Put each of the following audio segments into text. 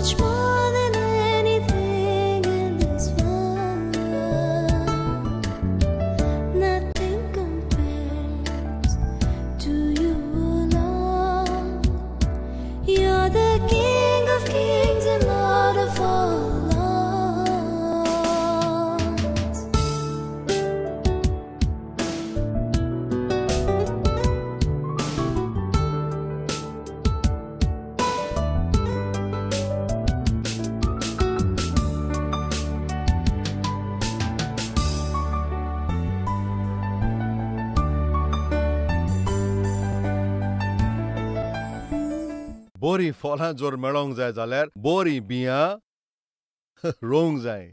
much more than anything in this world. Nothing compares to you, Lord. You're the King of kings and Lord of all lords. बरीं फळां जर मेळोंक जाय जाल्यार बरीं बियां रोवंक जाय.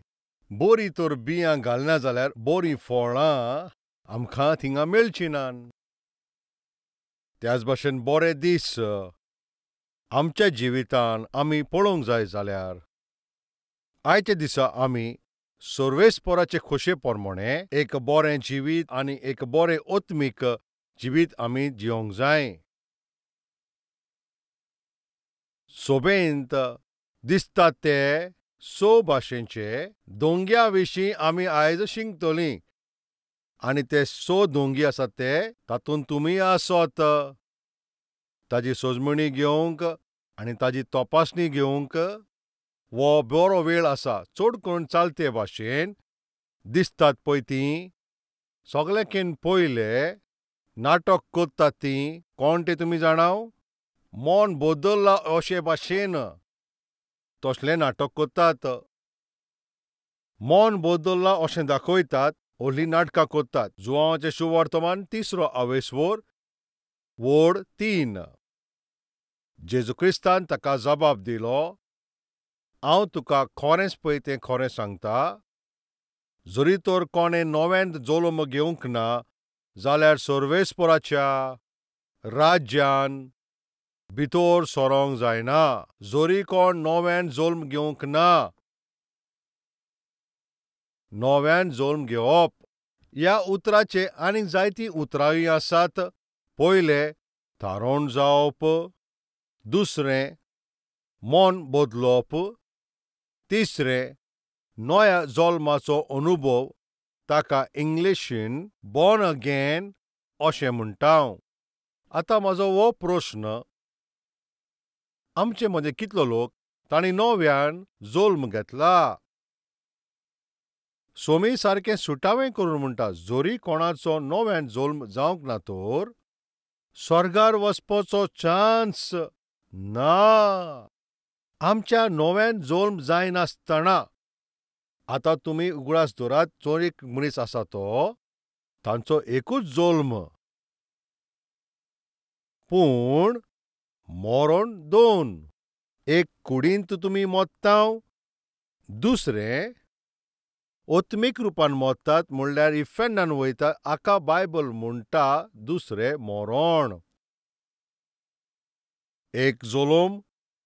बरीं तर बियां घालना जाल्यार बरीं फळां आमकां थिंगा मेळचीं नात. त्याच भाशेन बरे दीस आमच्या जिवितान आमी पळोवंक जाय जाल्यार आयच्या दिसा आमी सर्वेस्पराचे खोशे प्रमाणे एक बरें जिवीत आनी एक बरें आत्मीक जिवीत आमी जिवंक जाय. सोबेंत दिसता ते स भाशेंचे दोंग्या विशीं आमी आयज शिकतलीं आनी ते स दोंगी आसात ते तातूंत तुमी आसत. ताजी सोजमणी घेवंक आनी ताजी तपासणी घेवंक हो बरो वेळ आसा. चड करून चालते भाशेन दिसतात पळय तीं सगळ्याकीन पयले नाटक करतात तीं कोण तें तुमी जाणाव? मन बदल्ला अशे भाशेन तसलें नाटक करतात. मन बदल्ला अशें दाखयतात, व्हडलीं नाटकां करतात. जुवांवाचें शुवर्तमान 3 आवेसवर वड 3. जेजू क्रिस्तान ताका जबाब दिलो, हांव तुका खरेंच पळय तें खरें सांगता, जरी तर कोणें नव्यान जल्म घेवंक ना जाल्यार सर्वेस्पराच्या राज्यान भितर सरोंक जायना. जरी कोण नव्यान जल्म घेवंक ना, नव्यान जल्म घेवप ह्या उतराचे आनीक जायतीं उतरांय आसात. पयलें थारोवन जावप, दुसरें मन बदलप, तिसरें नव्या जल्माचो अनुभव, ताका इंग्लिशीन बॉर्न अगेन अशें म्हणटा. आतां म्हजो हो प्रस्न, आमचे मदीं कितलो लोक तांणी नव्यान जल्म घेतला? सोमी सारकें सुटावें करून म्हणटा, जरी कोणाचो नव्यान जल्म जावंक ना तर स्वर्गार वचपाचो चान्स ना. आमच्या नव्यान जल्म जायनासतना आतां तुमी उगडास दवरात, जो एक मनीस आसा तो तांचो एकूच जल्म, पूण मरण 2. एक कुडींत तुमी मोत्ताव, दुसरें आत्मीक रुपान मोत्तात, म्हणल्यार इफेर्नान वयता. हाका बायबल म्हणटा दुसरें मरण. एक जल्म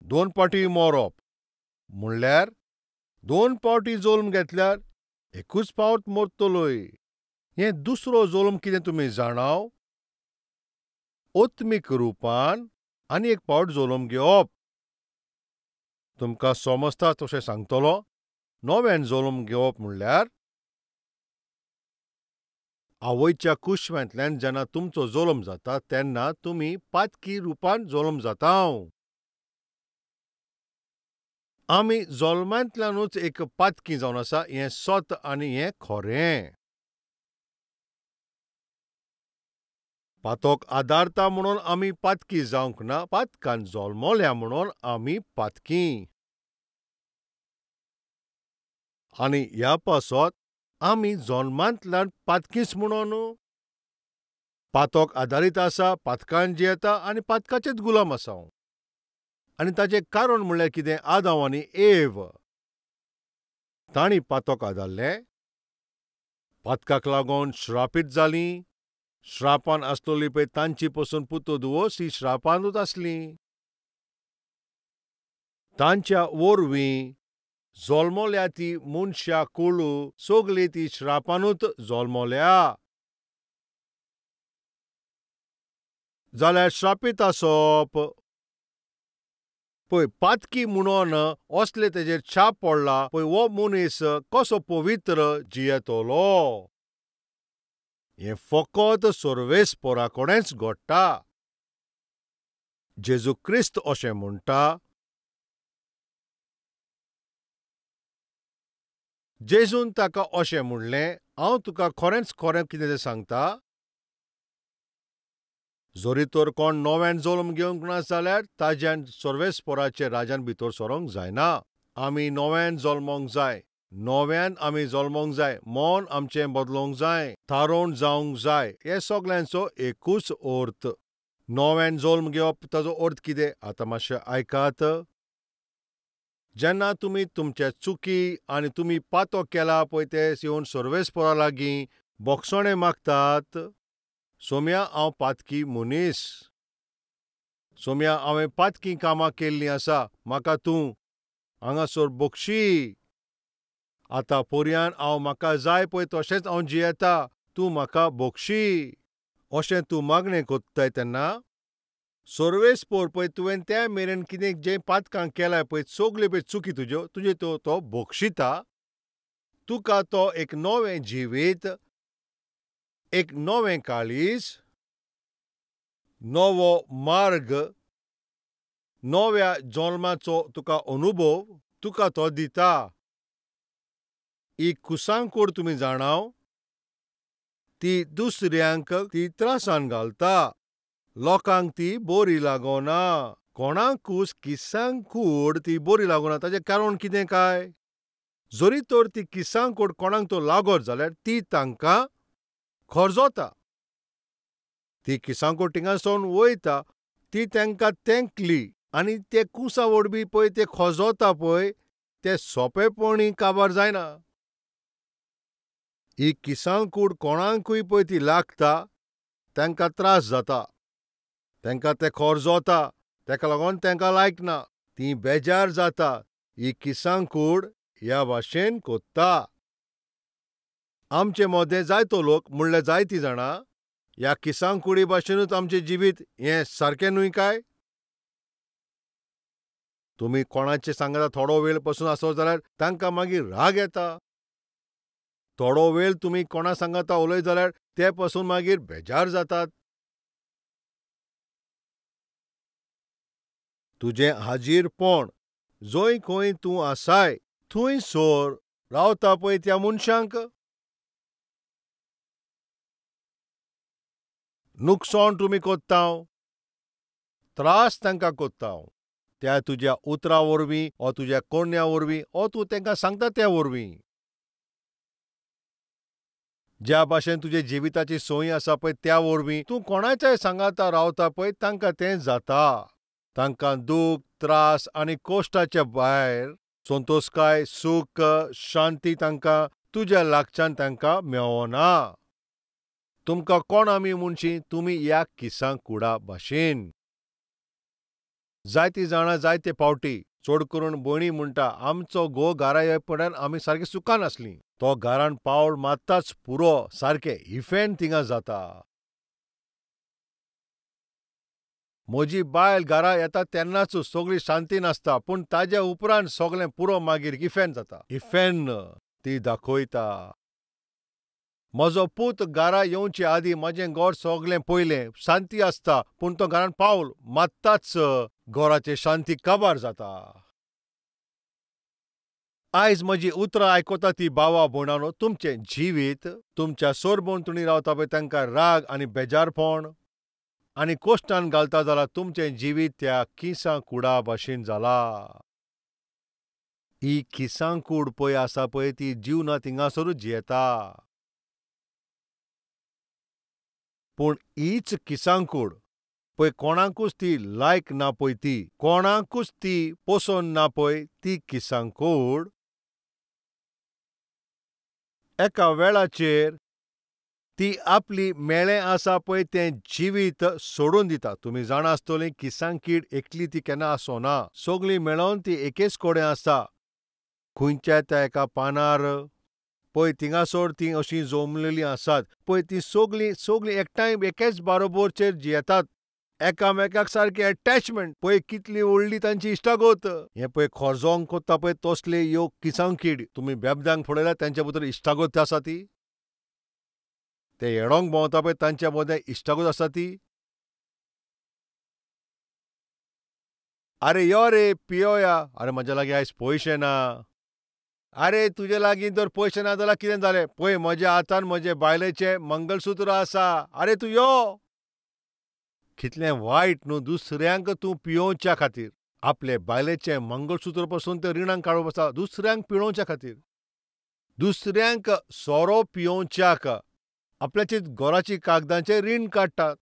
2 फावटी मरप, म्हणल्यार 2 फावटी जल्म घेतल्यार एकूच फावट मरतलोय. हें दुसरो जल्म कितें तुमी जाणाव? आत्मीक रुपान आनी एक फावट जल्म घेवप. तुमकां समजता तशें सांगतलो, नव्यान जल्म घेवप म्हणल्यार आवयच्या कुशव्यांतल्यान जेन्ना तुमचो जल्म जाता तेन्ना तुमी पातकी रुपान जल्म जाता. आमी जल्मांतल्यानूच एक पातकी जावन आसा, हें सत आनी हें खरें. पातक आदारता म्हणून आमी पातकी जावंक ना, पातकान जल्मल्या म्हणून आमी पातकी. आनी ह्या पासत आमी जल्मांतल्यान पातकीच म्हणून पातक आदारीत आसा, पातकान जियेता आनी पातकाचेच गुलाम आसा. आनी ताचें कारण म्हणल्यार कितें? आदांव आनी एव तांणी पातक आदारलें, पातकाक लागून श्रापीत जालीं. श्रापान आसतली पळय तांची पसून पुतो दुवोस ही श्रापानूच आसली. तांच्या वरवीं जल्मल्या ती मनशा कुळू सगली ती श्रापानूच जल्मल्या. जाल्यार श्रापीत आसप पळय पातकी म्हणून असले तेजेर छाप पडला, पळय हो मनीस कसो पवित्र जियेतलो. हें फकत सर्वेस्पोरा कडेनच घडटा. जेजू क्रिस्त अशें म्हणटा. जेजून ताका अशें म्हणलें, हांव तुका खरेंच खरें कितें तें सांगता, जरी तर कोण नव्यान जल्म घेवंक ना जाल्यार ताज्यान सर्वेस्पोराचे राजान भितर सरोंक जायना. आमी नव्यान जल्मोंक जाय, नव्यान आमी जल्मोंक जाय, मन आमचें बदलोंक जाय, थारोवन जावंक जाय. हे सगल्यांचो एकूच अर्थ. नव्यान जल्म घेवप ताजो अर्थ कितें आतां मातशें आयकात. जेन्ना तुमी तुमचे चुकी आनी तुमी पातो केला पळय ते येवन सर्वेस्पोरा लागीं बोगसणें मागतात, सोम्या हांव पातकी मनीस, सोम्या हांवें पातकी कामां केल्लीं आसा, म्हाका तूं हांगासर बक्षी, आतां पर्यान हांव म्हाका जाय पळय तशेंच हांव जियेता, तूं म्हाका बक्षी, अशें तूं मागणें कोत्ताय तेन्ना सर्वेस्पोर पळय तुवें त्या मेरेन कितें जें पातकां केलां पळय सगल्यो पळय चुकी तुज्यो तुजे तो बक्षिता. तुका तो एक नवें जिवीत, एक नवें काळीज, नवो मार्ग, नव्या जल्माचो तुका अनुभव तुका तो दिता. ही कुसांकूड तुमी जाणाव ती दुसऱ्यांक ती त्रासान घालता, लोकांक ती बरी लागना, कोणाकूच किसांकूड ती बरी लागना. ताचें कारण कितें काय? जरी तर ती किसांकूड कोणाक तो लागत जाल्यार ती तांकां खर्जोता, ती किसांकूड थिंगासून वयता, ती तांकां तेंकली आनी ते कुसां वडबी पळय ते खोजोता पळय ते सोंपेपणी काबार जायना. ही किसांकूड कोणाकूय पळय ती लागता, तांकां त्रास जाता, तांकां ते खोरजोता, ताका लागून तांकां लायकना, ती बेजार जाता. ही किसांकूड ह्या भाशेन कोत्ता. आमचे मदें जायतो लोक म्हणल्यार जायतीं जाणां ह्या किसांकुडी भाशेनूच आमचें जिवीत हें सारकें न्हय काय? तुमी कोणाचें सांगता थोडो वेळ पसून आसत जाल्यार तांकां मागीर राग येता. थोडो वेळ तुमी कोणा सांगता उलयत जाल्यार ते पसून मागीर बेजार जातात. तुजें हाजीरपण जंय खंय तूं आसाय थंयसर रावता पळय त्या मनशांक नुकसाण तुमी कोत्ता, त्रास तांकां कोत्ता. त्या तुज्या उतरां वरवीं ओ तुज्या कोण्या वरवीं ओ तूं तांकां सांगता त्या वरवीं ज्या भाशेन तुजे जिविताची सोय आसा पळय त्या वरवीं तूं कोणाच्याय सांगाता रावता पळय तांकां तें जाता. तांकां दूख, त्रास आनी कोश्टाच्या भायर संतोशकाय, सूख, शांती तांकां तुज्या लागच्यान तांकां मेवना. तुमकां कोण आमी म्हणशी तुमी ह्या किसांकुडा भाशेन. जायतीं जाणां जायते फावटी चड करून भयणी म्हणटा, आमचो घोव घरा ये पडन आमी सारकी सुखान आसलीं, तो घरान पावल मारताच पुरो सारकें इफेन थिंगा जाता. म्हजी बायल घरा येता तेन्नाच सगळी शांती नासता, पूण ताज्या उपरांत सगळें पुरो मागीर इफेन जाता, इफेन ती दाखयता. म्हजो पूत घरा येवचे आदीं म्हजें घर सगळें पयलें शांती आसता, पूण तो घरान पावल मारताच घराची शांती काबार जाता. आयज म्हजी उतरां आयकता ती भावा भयणांनो, तुमचें जिवीत तुमच्या सरभोंवतणी रावता पळय तांकां राग आनी बेजारपण आनी कोश्टान घालता जाल्यार तुमचें जिवीत त्या किसांकुडा भाशेन जाला. ही किसांकूड पळय आसा पळय ती जिवना थिंगासरूच जियेता, पूण हीच किसांकूड पळय कोणाकूच ती लायक ना पळय, ती कोणाकूच ती पसंत ना पळय ती किसांकूड एका वेळाचेर ती आपली मेळें आसा पळय तें जिवीत सोडून दिता. तुमी जाणा आसतलीं किसांकीड एकली ती केन्ना आसना, सगळीं मेळोन ती एकेच कडेन आसता. खंयच्या त्या एका पानार पळय थिंगासर तीं अशीं जमलेलीं आसात पळय, तीं सगळीं सगळीं एकठांय एकेच बारोबरचेर जियेतात. एकामेकाक सारकें अटॅचमेंट. पळय कितली व्हडली तांची इश्टागत. हें पळय खोरजोंक कोत्ता पळय तसले ह्यो किसांकीड. तुमी बेबद्यांक पळयल्यार तांच्या भितर इश्टागत आसा ती. ते येडोंक भोंवता पळय तांच्या मदें इश्टागत आसा ती. आरे यो रे पियोया. आरे म्हज्या लागीं आयज पयशे ना. आरे तुजे लागीं जर पयशे ना जाल्यार कितें जालें? पळय म्हज्या हातान म्हजे बायलेचें मंगलसूत्र आसा. आरे तूं यो. कितलें वायट न्हू दुसऱ्यांक तूं पियोवच्या खातीर. आपले बायलेचें मंगलसूत्र पसून ते रिणांक काडप आसा दुसऱ्यांक पिळोवच्या खातीर, दुसऱ्यांक सोरो पियोवच्याक. आपल्याची घराची कागदांचें रीण काडटात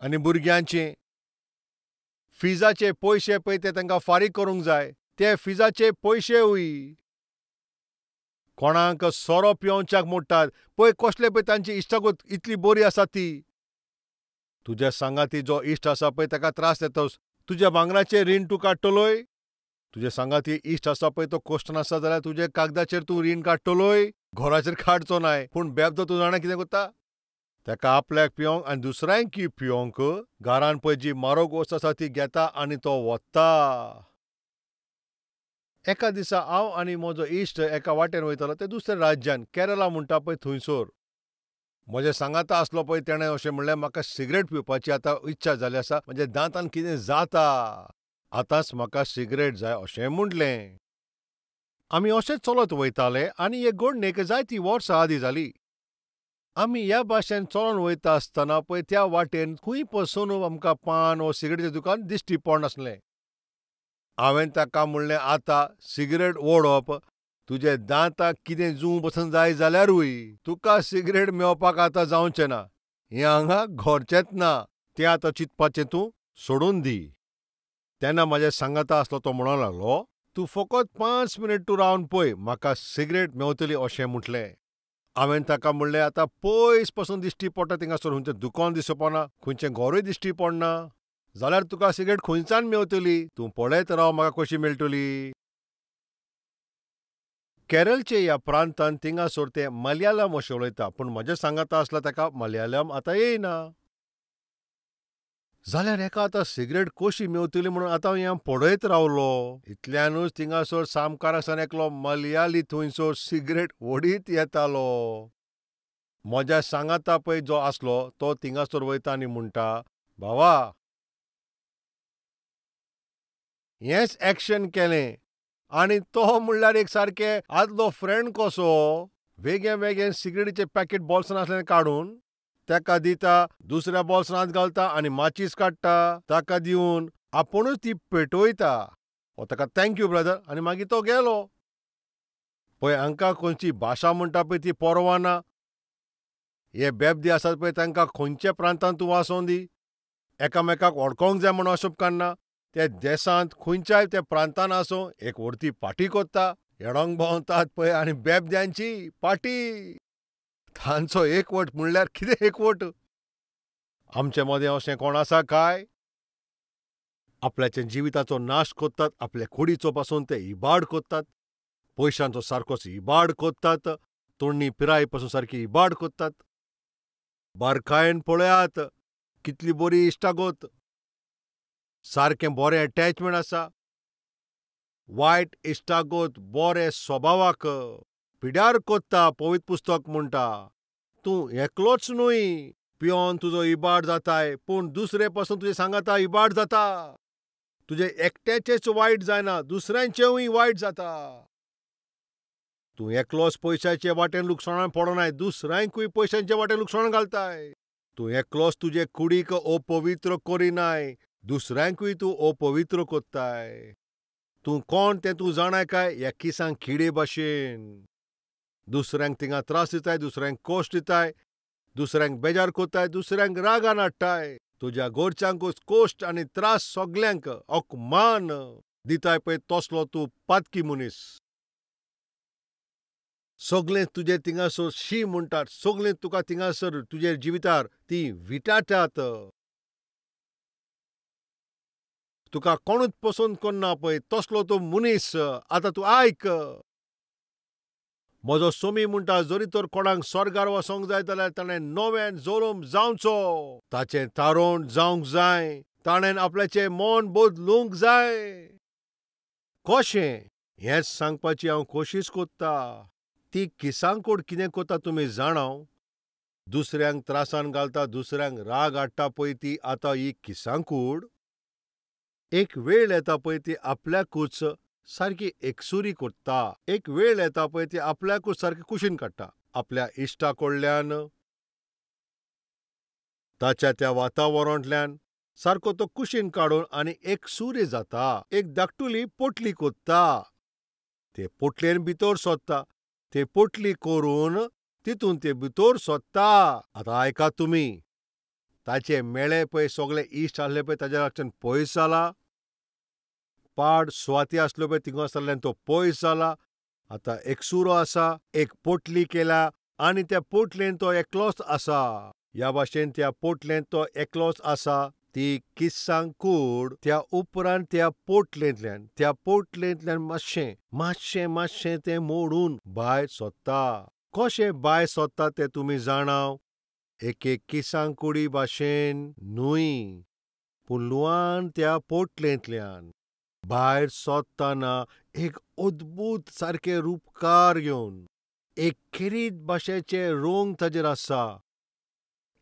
आनी भुरग्यांचें फिजाचे पयशे पळय ते तांकां फारीक करूंक जाय, ते फिजाचे पयशेवूय कोणाक सोरो पियोवच्याक मोडटात. पळय कसले पळय तांची इश्टागत इतली बरी आसा ती. तुज्या सांगाती जो इश्ट आसा पळय ताका त्रास येतोस. तुज्या भांगराचें रीण तूं काडटलोय. तुज्या सांगाती इश्ट आसा पळय तो कोश्टन आसा जाल्यार तुज्या कागदाचेर तूं रीण काडटलोय, घराचेर काडचो नाय. पूण बेबदो तूं जाणा कितें करता? ताका आपल्याक पिवंक आनी दुसऱ्यांकय पिवंक घरान पळय जी म्हारग वस्त आसा ती घेता आनी तो वता. एका दिसा हांव आनी म्हजो इश्ट एका वाटेन वयतालो, ते दुसऱ्या राज्यान, केरला म्हणटा पळय थंयसर. म्हज्या सांगाता आसलो पळय तेणें अशें म्हणलें, म्हाका सिगरेट पिवपाची आतां इच्छा जाली आसा, म्हज्या दांतान कितें जाता, आतांच म्हाका सिगरेट जाय अशें म्हणलें. आमी अशेंच चलत वयताले आनी हे घडणेक जायतीं वर्सां आदीं जाली. आमी ह्या भाशेन चलोन वयता आसतना पळय त्या वाटेन खंय पसून आमकां पान वो सिगरेटीचें दुकान दिश्टी पडनासलें. हांवें ताका म्हणलें, आतां सिगरेट ओडप तुजे दांताक कितें जूं पसून जाय जाल्यारूय तुका सिगरेट मेळपाक आतां जावचें ना, हें हांगा घडचेंच ना, तें आतां चिंतपाचें तूं सोडून दी. तेन्ना म्हाज्या सांगाता आसलो तो म्हणूंक लागलो, तूं फकत 5 मिनट तूं रावन पळय, म्हाका सिगरेट मेवतली अशें म्हटलें. हांवें ताका म्हणलें, आतां पयस पसून दिश्टी पडटा थिंगासर खंयचें दुकान दिसपना, खंयचें घरूय दिश्टी पडना, जाल्यार तुका सिगरेट खंयच्यान मेवतली? तूं पळयत राव म्हाका कशी मेळटली. केरळचे ह्या प्रांतान थिंगासर ते मलयाळम अशें उलयता, पूण म्हज्या सांगाता आसला ताका मलयाळम आतां येयना. जाल्यार हेका आतां सिगरेट कशी मेवतली म्हणून आतां हांव पळयत रावलो. इतल्यानूच थिंगासर सामकारासान एकलो मलयाळी थंयसर सिगरेट ओडीत येतालो. म्हज्या सांगाता पळय जो आसलो तो थिंगासर वयता आनी म्हणटा, भावा हेंच एक्शन केलें. आनी तो म्हणल्यार एक सारकें आदलो फ्रेंड कसो वेगळे वेगळे सिगरेटीचे पॅकेट बोल्सान आसलें काडून ताका दिता, दुसऱ्या बोल्सान हात घालता आनी माचीस काडटा, ताका दिवन आपुणूच ती पेटयता. हो ताका thank you brother, आनी मागीर तो गेलो. पळय हांकां खंयची भाशा म्हणटा पळय ती परवा ना. हे बेबदे आसात पळय तांकां खंयच्या प्रांतान तूं वाचोन दी, एकामेकाक वळखोंक जाय म्हणून अशें काडना. त्या देशांत खंयच्याय त्या प्रांतान आसूं एक व्हडती पाटी कोत्ता, येडोंक भोंवतात पळय आनी बेबद्यांची पाटी. तांचो एकवट म्हणल्यार कितें एकवट? आमचे मदें अशें कोण आसा काय? आपल्याच्या जिविताचो नाश कोत्तात, आपल्या कुडीचो पासून ते इबाड कोत्तात, पयशांचो सारकोच इबाड कोत्तात, तोडणी पिराय पासून सारकी इबाड कोत्तात. बारकायेन पळयात कितली बरी इश्टागत, सारकें बरें अटॅचमेंट आसा. वायट इश्टागत बरे स्वभावाक पिड्यार कोत्ता. पवित्र पुस्तक म्हणटा, तूं एकलोच न्हय पियोन तुजो इबाड जाताय, पूण दुसरे पासून तुजे सांगाता इबाड जाता. तुजें एकट्याचेंच वायट जायना, दुसऱ्यांचेंवूय वायट जाता. तूं एकलोच पयशाचे वाटेन लुकसाणान पडनाय, दुसऱ्यांकूय पयशांचे वाटेन लुकसाण घालताय. तूं एकलोच तुजे कुडीक अपवित्र करिनाय, दुसऱ्यांकूय तूं अपवित्र कोत्ताय. तूं कोण तें तूं जाणाय काय? ह्या किसांक किडे भाशेन दुसऱ्यांक थिंगा त्रास दिताय, दुसऱ्यांक कश्ट दिताय, दुसऱ्यांक बेजार कोत्ताय, दुसऱ्यांक रागान हाडटाय. तुज्या घरच्यांकूच कश्ट आनी त्रास सगल्यांक अपमान दिताय पळय तसलो तूं पातकी मनीस. सगळें तुजे थिंगासर शी म्हणटात, सगळें तुका थिंगासर तुजे जिवितार ती विटाटात. तुका कोणूच पसंत करना पळय तसलो तूं मनीस. आतां तूं आयक, म्हजो सोमी म्हणटा, जरी तर कोणाक स्वर्गार वचोंक जाय जाल्यार ताणें नव्यान जल्म जावचो, ताचें तारण जावंक जाय. ताणें आपल्याचें मन बदलूंक जाय. कशें हेंच सांगपाची हांव कोशिश कोत्ता. ती किसांकोड कितें कोत्ता तुमी जाणाव? दुसऱ्यांक त्रासान घालता, दुसऱ्यांक राग हाडटा पळय ती आतां ही किसांकूड. एक वेळ येता पळय ती आपल्याकूच सारकी एकसुरी कोत्ता. एक वेळ येता पळय ती आपल्याकूच सारकी कुशीन काडटा आपल्या इश्टा कडल्यान, ताच्या त्या वातावरणांतल्यान सारको तो कुशीन काडून आनी एकसुरी जाता. एक धाकटुली पोटली कोत्ता, ते पोटलेन भितर सोदता, ते पोटली करून तितून ते भितर सोदता. आतां आयकात तुमी, ताचे मेळे पळय सगळे इश्ट आसले पळय ताज्या लागच्यान पयस जाला, पाड सुवाती आसल्यो पळय थिंगासरल्यान तो पयस जाला. आतां एकसुरो आसा, एक पोटली केल्या आनी त्या पोटलेन तो एकलोच आसा. ह्या भाशेन त्या पोटलेन तो एकलोच आसा. ती किसांकूड त्या उपरांत त्या पोटलेंतल्यान मातशें मातशें मातशें तें मोडून भायर सोदता. कशें भायर सोदता तें तुमी जाणाव? एके किसांकुडी भाशेन न्हय, पूण लुवान त्या पोटलेंतल्यान भायर सोदतना एक अद्भूत सारकें रुपकार घेवन, एक खेरीत भाशेचे रंग ताजेर आसा,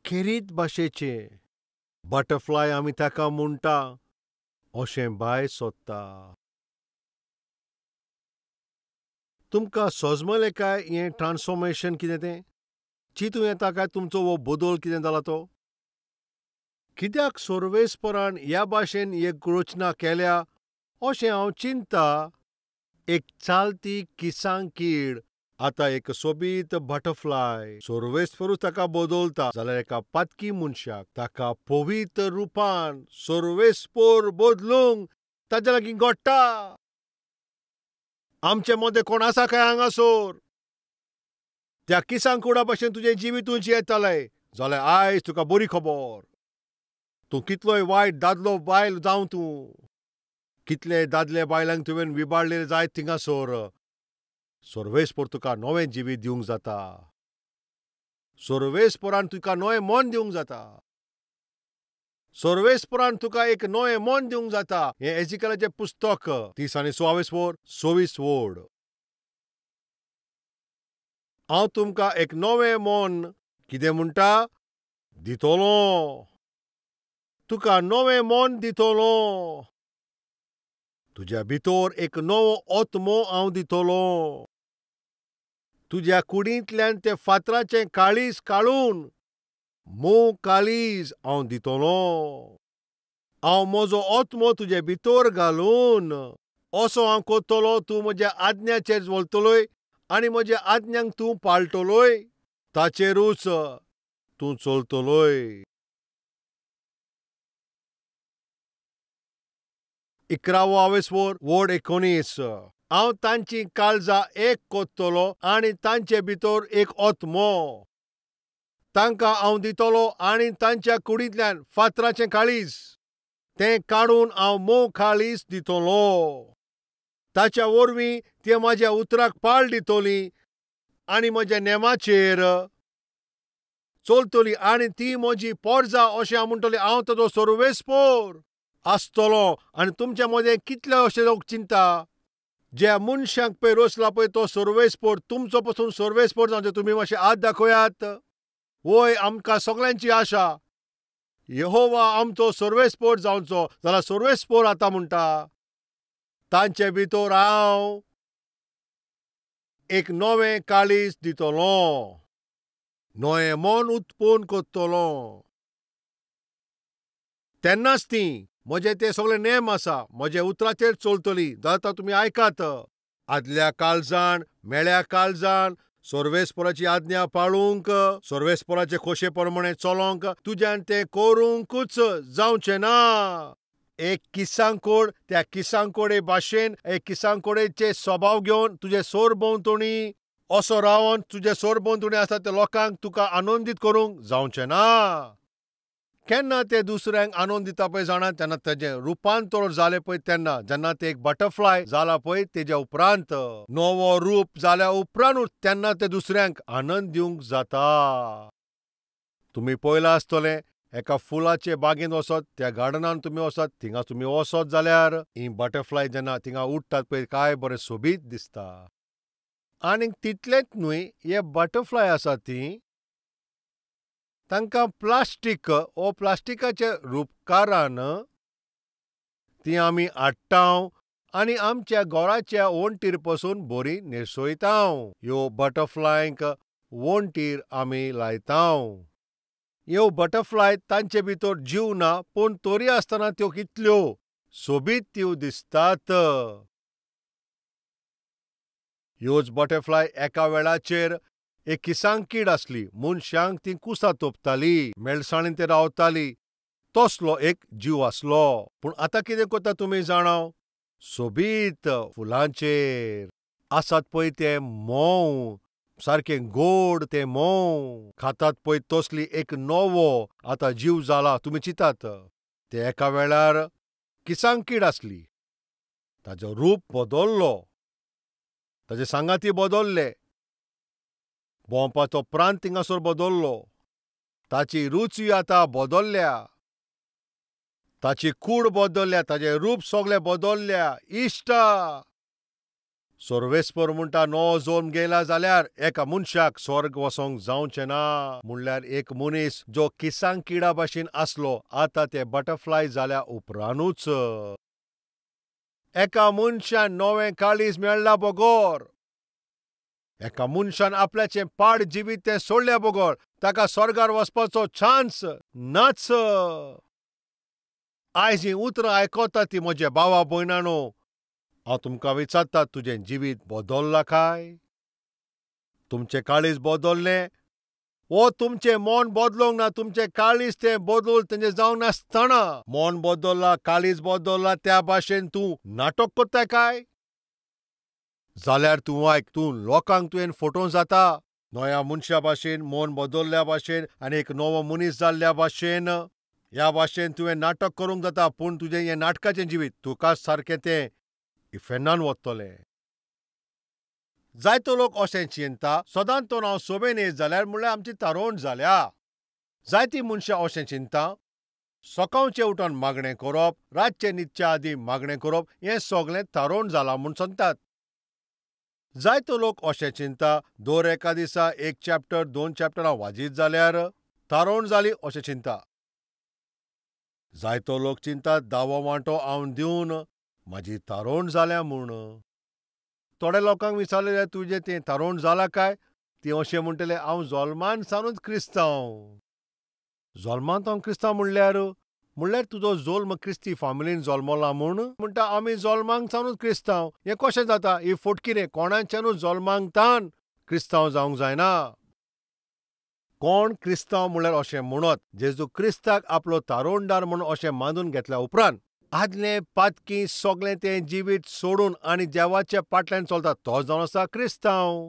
खेरीत भाशेचे बटरफ्लाय आमी ताका म्हणटा, अशें भायर सोदता. तुमकां सजमलें काय हें ट्रान्सफॉर्मेशन कितें तें? चिंतूं येता काय तुमचो हो बदल कितें जाला तो? कित्याक सर्वेस्परान ह्या भाशेन एक रचना केल्या अशें हांव चिंता. एक चालती किसांकीड आतां एक सोबीत बटरफ्लाय सर्वेस्परूच ताका बदलता जाल्यार एका पातकी मनशाक ताका पवित्र रुपान सर्वेस्पर बदलूंक ताज्या लागीं घडटा. आमचे मदें कोण आसा काय हांगासर? त्या किसांकुडा भाशेन तुजें जिवीत जियेतालें जाल्यार आयज तुका बरी खबर. तूं कितलोय वायट दादलो बायल जावं, तूं कितले दादले बायलांक तुवें विबाडलेले जायत थिंगासर, सर्वेस्पर तुका नवें जिवीत दिवंक जाता. सर्वेस्परान तुका नवें मन दिवंक जाता. सर्वेस्परान तुका एक नवें मन दिवंक जाता. हें एजिकलाचें पुस्तक 30 आनी 26 वोड. हांव तुमकां एक नवें मन कितें म्हणटा दितलो. तुका नवें मन दितलो. तुज्या भितर एक नवो आत्मो हांव दितलो. तुज्या कुडींतल्यान ते फातराचें काळीज काडून मोव काळीज हांव दितलो. हांव म्हजो आत्मो तुजे भितर घालून असो हांव करतलो, तूं म्हज्या आज्ञाचेर चलतलोय आनी म्हज्या आज्ञांक तूं पाळटलोय, ताचेरूच तूं चलतलोय. 11वो आवेस्वर वोड 19. हांव तांची काळजां एक कोत्तलो आनी तांचे भितर एक आत्मो तांकां हांव दितलो आनी तांच्या कुडींतल्यान फातराचें काळीज तें काडून हांव मोव काळीज दितलो. ताच्या वरवीं ते म्हज्या उतराक पाळ दितली आनी म्हज्या नेमाचेर चलतली आनी ती म्हजी पोरजा अशें हांव म्हणटली. हांव ताजो सर्वेस्पर आसतलो. आनी तुमच्या मदें कितले अशे लोक चिंता ज्या मनशाक पळय रचला पळय तो सर्वेस्पर तुमचो पसून सर्वेस्पर जावचो. तुमी मातशे हात दाखयात. वय आमकां सगळ्यांची आशा यहोवा आमचो सर्वेस्पर जावचो जाल्यार सर्वेस्पर आतां म्हणटा तांचे भितर हांव एक नवें काळीज दितलो, नवें मन उत्पन्न करतलो. तेन्नाच ती म्हजे ते सगळे नेम आसा म्हज्या उतराचेर चलतली. जाता तुमी आयकात. आदल्या काळजान मेळ्या काळजान सर्वेस्पराची आज्ञा पाळूंक, सर्वेस्पराचे खोशे प्रमाणे चलोंक तुज्यान तें करूंकूच जावचें ना. एक किसांकोड त्या किसांकोडे भाशेन एक किसांकोडेचे स्वभाव घेवन तुजे सरभोंवतणी असो रावन तुजे सरभोंवतणी आसा त्या लोकांक तुका आनंदीत करूंक जावचें ना. केन्ना ते दुसऱ्यांक आनंद दिता पळय जाणा, तेन्ना तेजें रुपांतर जालें पळय, तेन्ना जेन्ना ते एक बटरफ्लाय जाला पळय तेज्या उपरांत नवो रूप जाल्या उपरांतूच तेन्ना ते दुसऱ्यांक आनंद दिवंक जाता. तुमी पळयलां आसतलें एका फुलाचे बागेंत वचत, त्या गार्डनान तुमी वचत, थिंगा तुमी वचत जाल्यार ही बटरफ्लाय जेन्ना थिंगा उडटात पळय काय बरें सोबीत दिसता. आनीक तितलेंच न्हय, हे बटरफ्लाय आसा ती तांकां प्लास्टीक ओ प्लास्टिकाच्या रुपकारान ती आमी हाडटा आनी आमच्या घराच्या वण्टीर पसून बरी न्हेसयता. ह्यो बटरफ्लायंक वण्टीर आमी लायता. ह्यो बटरफ्लाय तांचे भितर जीव ना, पूण तरी आसतना त्यो कितल्यो सोबीत त्यो दिसतात. ह्योच बटरफ्लाय एका वेळाचेर एक किसांकीड आसली, मनशांक ती कुसां तोपताली, मेळसाणीन ते रावताली, तसलो एक जीव आसलो. पूण आतां कितें करता तुमी जाणा, सोबीत फुलांचेर आसात पळय ते म्होंव, सारकें गोड तें म्होंव खातात पळय तसली एक नवो आतां जीव जाला. तुमी चिंतात ते एका वेळार किसांकीड आसली, ताजो रूप बदल्लो, ताजे सांगाती बदल्ले, भोंवपाचो प्रांत थिंगासर बदल्लो, ताची रुची आतां बदल्ल्या, ताची कूड बदल्ल्या, ताजें रूप सगळें बदल्ल्या. इश्टा, सर्वेस्पर म्हणटा नवो जल्म गेला जाल्यार एका मनशाक स्वर्ग वचोंक जावचें ना. म्हणल्यार एक मनीस जो किसांकिडा भाशेन आसलो आतां ते बटरफ्लाय जाल्या उपरांतूच एका मनशान नवें काळीज मेळ्ळा बगर, एका मनशान आपल्याचें पाड जिवीत तें सोडल्या बगर ताका स्वर्गार वचपाचो चान्स नाच. आयज हीं उतरां आयकता ती म्हज्या भावा भयणानो, हांव तुमकां विचारता, तुजें जिवीत बदल्लां काय? तुमचें काळीज बदल्लें वो तुमचें मन बदलोंक ना? तुमचें काळीज तें बदल तेंचें जावंक नासतना मन बदल्लां, काळीज बदल्लां, त्या भाशेन तूं नाटक करता काय? जाल्यार तूं आयक, तूं लोकांक तुवें फटोवंक जाता. नव्या मनशा भाशेन, मन बदल्ल्या भाशेन आनी एक नवो मनीस जाल्ल्या भाशेन, ह्या भाशेन तुवें नाटक करूंक जाता, पूण तुजें हें नाटकाचें जिवीत तुका सारकें तें इफेर्नान वतलें. जायतो लोक अशें चिंता, सदांच तो हांव सोबेन येत जाल्यार म्हणल्यार आमची तारोवण जाल्या. जायतीं मनशां अशें चिंता, सकाळचें उठून मागणें करप, रातचें न्हिदच्या आदीं मागणें करप, हें सगळें तारोवण जालां म्हूण सांगतात. जायतो लोक अशें चिंता, दर एका दिसा एक चॅप्टर दोन चॅप्टर हांव वाजीत जाल्यार तारोवण जाली अशें चिंता. जायतो लोक चिंता, दावो वांटो हांव दिवन म्हाजी तारोवण जाल्या म्हूण. थोड्या लोकांक विचारलें जाल्यार तुजें तें तारोवण जालां काय? ती अशें म्हणटले, हांव जल्मान सावनूच क्रिस्तांव. जल्मांत हांव क्रिस्तांव म्हणल्यार म्हणल्यार तुजो जल्म क्रिस्ती फामिलीन जल्मला म्हूण? म्हणटा आमी जल्मांक सावनूच क्रिस्तांव. हें कशें जाता? ही फटकिरें, कोणाच्यानूच जल्मांक तान क्रिस्तांव जावंक जायना. कोण क्रिस्तांव म्हणल्यार अशें म्हणत जेजू क्रिस्ताक आपलो तारोणदार म्हणून अशें मानून घेतल्या उपरांत आदलें पातकी सगळें तें जिवीत सोडून आनी देवाच्या फाटल्यान चलता तो जावन आसा क्रिस्तांव.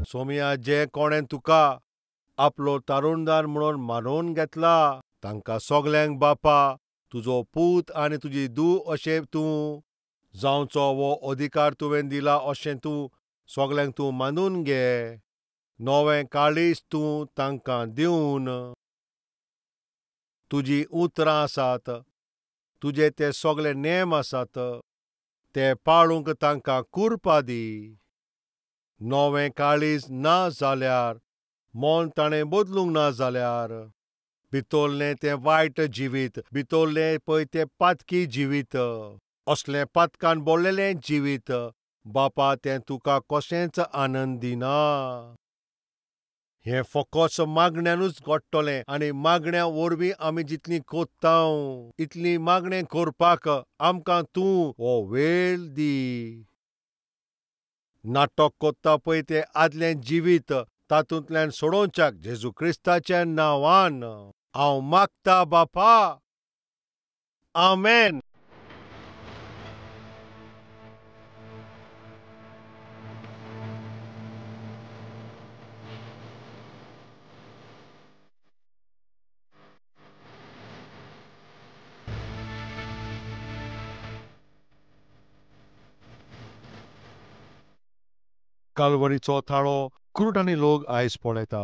सोमया, जे कोणें तुका आपलो तारुणदार म्हणून मानून घेतला तांकां सगल्यांक बापा तुजो पूत आनी तुजी धूव अशें तूं जावचो वो अधिकार तुवें दिला अशें तूं सगल्यांक तूं मानून घे. नवें काळीज तूं तांकां दिवन तुजी उतरां आसात, तुजे ते सगळे नेम आसात ते पाळूंक तांकां कुरपा दी. नवें काळीज ना जाल्यार, मन ताणें बदलूंक ना जाल्यार, भितरलें तें वायट जिवीत, भितरलें पळय तें पातकी जिवीत, असलें पातकान भरलेलें जिवीत बापा तें तुका कशेंच आनंद दिना. हें फकत मागण्यानूच घडटलें आनी मागण्या वरवीं आमी जितलीं कोत्ता इतलीं मागणें करपाक आमकां तूं हो वेळ दी. नाटक कोत्ता पळय तें आदलें जिवीत तातूंतल्यान सोडोवच्याक जेजू क्रिस्ताच्या नांवान हांव मागता बापा, आमेन. कालवरीचो थाळो कुरुटांनी लोक आयज पळयता,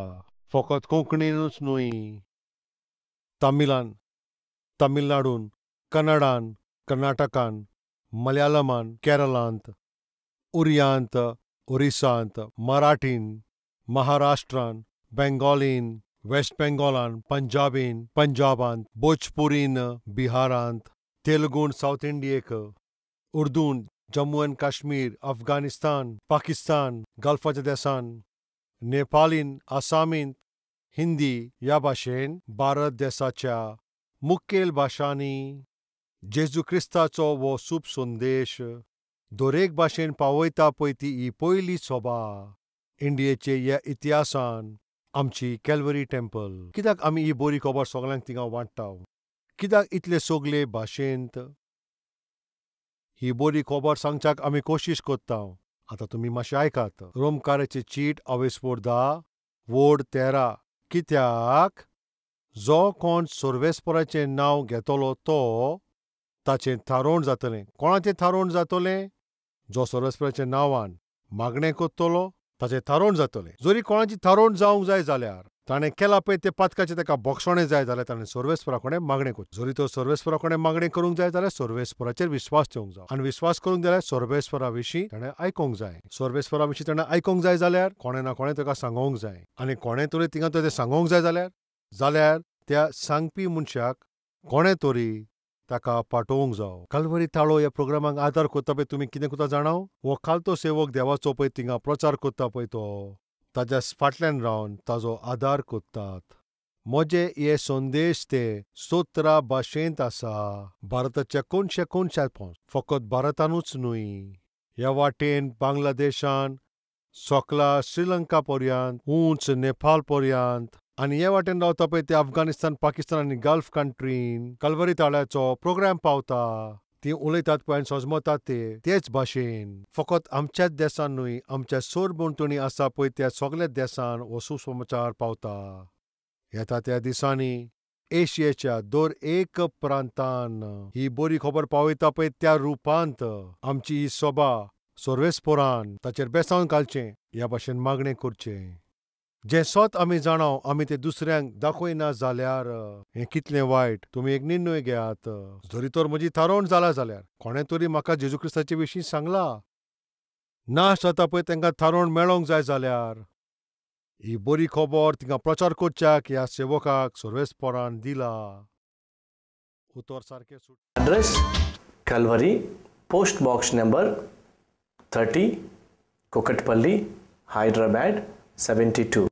फकत कोंकणीनूच न्हय, तमिळान, तमिळनाडून, कन्नडान, कर्नाटकान, मलयाळमान, केरळांत, उरियांत, ओरिसांत, मराठीन, महाराष्ट्रान, बेंगॉलीन, वेस्ट बेंगॉलान, पंजाबीन, पंजाबांत, भोजपुरीन, बिहारांत, तेलुगून सावथ इंडियेक, उर्दून जम्मू एंड काश्मीर, अफगाणिस्तान, पाकिस्तान, गल्फाच्या देसान, नेपालीन, आसामीन, हिंदी ह्या भाशेन भारत देसाच्या मुखेल भाशांनी जेजू क्रिस्ताचो हो सूप संदेश दरेक भाशेन पावयता पळय ती ही पयली सभा इंडियेचे ह्या इतिहासान आमची कॅलवरी टेम्पल. कित्याक आमी ही बरी खबर सगळ्यांक थिंगा वांट्टा? कित्याक इतले सगळे भाशेंत ही बरी खबर सांगच्याक आमी कोशिश कोत्ता? आतां तुमी मातशें आयकात. रोमकाराची चीट अवेस्पोर 10 वोड 13. कित्याक जो कोण सर्वेस्पराचें नांव घेतलो तो ताचें थारोवण जातलें. कोणाचें थारोवण जातलें? जो सर्वेस्पराच्या नांवान मागणें करतलो ताचें थारोवण जातलें. जरी कोणाची थारोवण जावंक जाय जाल्यार ताणें केलां पळय तें पातकाचें ताका बक्षणें जाय जाल्यार ताणें सर्वेस्परा कडेन मागणें करचें. जरी तो सर्वेस्परा कडेन मागणें करूंक जाय जाल्यार सर्वेस्पराचेर विस्वास ठेवंक जाय, आनी विस्वास करूंक जाल्यार सर्वेस्परा विशीं ताणें आयकूंक जाय. सर्वेस्परा विशीं ताणें आयकूंक जाय जाल्यार कोणें ना कोणें ताका सांगोंक जाय, आनी कोणें तरी थिंगा तें सांगोंक जाय जाल्यार त्या सांगपी मनशाक कोणें तरी ताका पाठोवंक जावो. कालवरी ताळो ह्या प्रोग्रामाक आदार करता पळय तुमी कितें करता जाणाव? हो खालतो सेवक देवाचो पळय थिंगा प्रचार करता पळय तो ताज्या फाटल्यान रावन ताजो आदार करतात. म्हजे हे संदेश ते 17 भाशेंत आसा, भारताच्या कोनशे कोनशात, फकत भारतानूच न्हय, ह्या वाटेन बांगलादेशान, सोकला श्रीलंका पर्यंत, उंच नेपाळ पर्यंत, आनी हे वाटेन रावता पळय ते अफगाणिस्तान, पाकिस्तान आनी गल्फ कंट्रीन कलवरी ताळ्याचो प्रोग्राम पावता. ती उलयतात पळय आनी सजमतात ते तेच भाशेन. फकत आमच्याच देसान न्हय, आमच्या सरभोंवतणी आसा पळय त्या सगळ्या देसान हो सुसमाचार पावता. येता त्या दिसांनी एशियेच्या दर एक प्रांतान ही बरी खबर पावयता पळय त्या रुपांत आमची ही सभा सर्वेस्परान ताचेर बेसावन घालचें ह्या भाशेन मागणें करचें. जें सत आमी जाणाव आमी तें दुसऱ्यांक दाखयना जाल्यार हें कितलें वायट. तुमी एक निर्णय घेयात. जरी तर म्हजी थारोवण जाला जाल्यार कोणें तरी म्हाका जेजू क्रिस्ताचे विशीं सांगला, नाश जाता पळय तांकां थारोवण मेळोंक जाय जाल्यार ही बरी खबर तिंगा प्रचार करच्याक ह्या सेवकाक सर्वेस्परान दिला. उतर सारकें. Address Calvary, post box number 30, Kukatpally, Hyderabad 72.